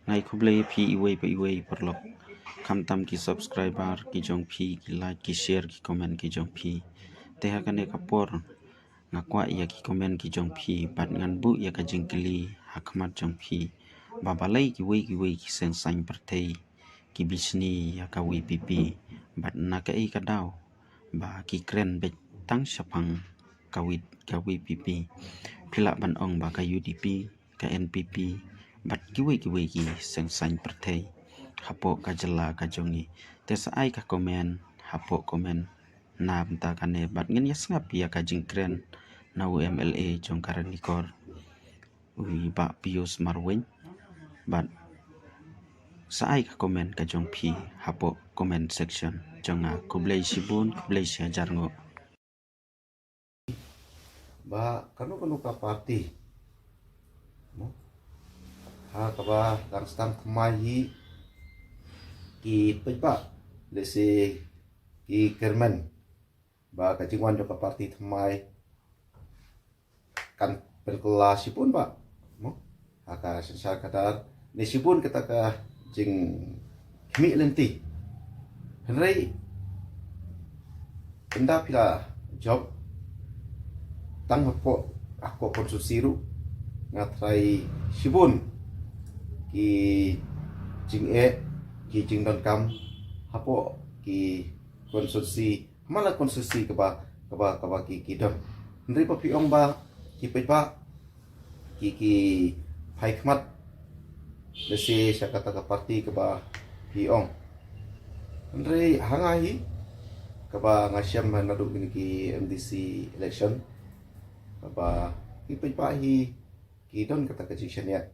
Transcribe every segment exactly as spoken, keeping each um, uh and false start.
Nga ai khublei ïa phi iwei pa iwei paralok, khamtam ki subscriber ki jong phi, ki like, ki share, ki comment ki jong phi. Te ha kane ka por nga kwah ïa ki comment ki jong phi bad ngan buh ïa ka jingkylli ha khmat jong phi, ba balei kiwei kiwei ki seng saiñ pyrthei ki bishni ïa ka VPP, bad na kaei ka daw ba ki kren beit tang shaphang ka wit ka VPP. Phi lah ban ong ba ka UDP, ka NPP bad kiwei kiwei ki seng saiñ pyrthei hapoh ka jylla ka jong ngi. Te sa ai ka comment hapoh comment na bynta kane bad ngin ïa sngap ïa ka jingkren na u MLA jong ka Ranikor, u i Bah Pius Marwein, bad sa ai ka comment ka jong phi hapoh comment section jong nga. Khublei shibun, khublei shihajar nguh. Ba kano kano ka party, no? Ha kaba dang sdang thymmai hi ki paidbah, lehse ki kyrmen ba ka jingwan jong ka party thymmai kan pynkylla shibun ba, no? Ha ka synshar khadar ne shibun kata ka jingkhmih lynti. Hynrei ynda phi la jop tang hapoh, hapoh konstituensi ruh nga tharai shibun ki jingeh, ki jingdonkam hapoh ki konstituensi, man la konstituensi kaba, kaba, kaba ki, ki don. Hynrei ba phi ong ba ki paidbah ki, ki phai khmat lehse sha kata ka party kaba phi ong. Hynrei ha nga hi kaba nga shem naduh kine ki MDC election, kaba ki paidbah hi ki don kata ka jingshaniah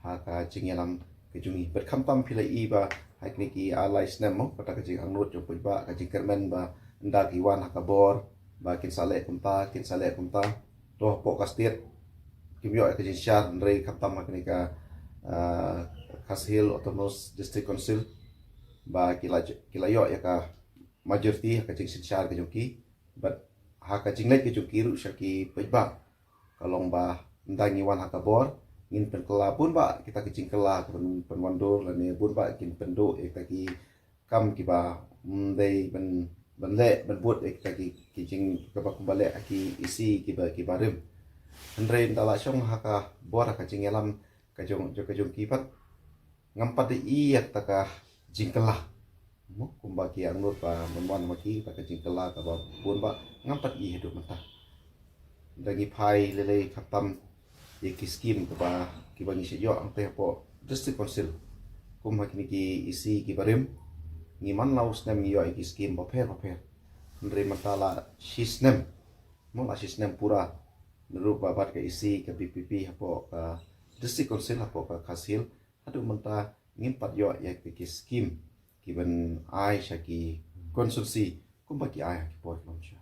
ha ka jingïalam ka jong ngi. Bad khamtam phi la i ba ha kine ki ar lai snem, mo, kata ka jingangnud jong paidbah, ka jingkyrmen ba ynda ki wan ha ka bor ba kin sa leh kumta, kin sa leh kumta. To hapoh ka state kim ïoh ïa ka jingsynshar, hynrei khamtam ha kane ka, ah, Khasi Hills Autonomous District Council ba ki la, ki la ïoh ïa ka majority ha ka jingsynshar ka jong ki. Bad ha ka jingleit ka jong ki ruh sha ki paidbah ka long ba ynda ngi wan ha ka bor ngin pynkylla bun bah kita ki jingkylla ka ban pynwandur lane bun bah kin pynduh ïa kita ki kam kiba, mm, dei ban, ban leh, ban bud ïa kita ki, ki jing kaba kumba leh ha ki EC kiba, kiba rim. Hynrei ynda la shong ha ka bor ha ka jingïalam ka jong, jong ka jong ki pat ngam pat da i ïa kata ka jingkylla. Mo, kumba ki angnud ba mynwan ma ki, kata ka jingkylla kaba bun bah ngam pat i haduh mynta. Ynda ngi phai lei lei khamtam ïa ki skim kaba, kiba ngi shu ïoh hangtei hapoh District Council, kum ha kine ki EC kiba rim, ngi man la u snem ngi ïoh ïa ki skim bapher bapher. Hynrei mynta la shi snem, mo, la shi snem pura naduh ba bat ka EC ka VPP hapoh ka District Council hapoh ka Khasi Hills, haduh mynta ngim pat ïoh ïa ki, ki skim kiban ai sha ki konstituensi kumba ki ai ha ki por ki long sha.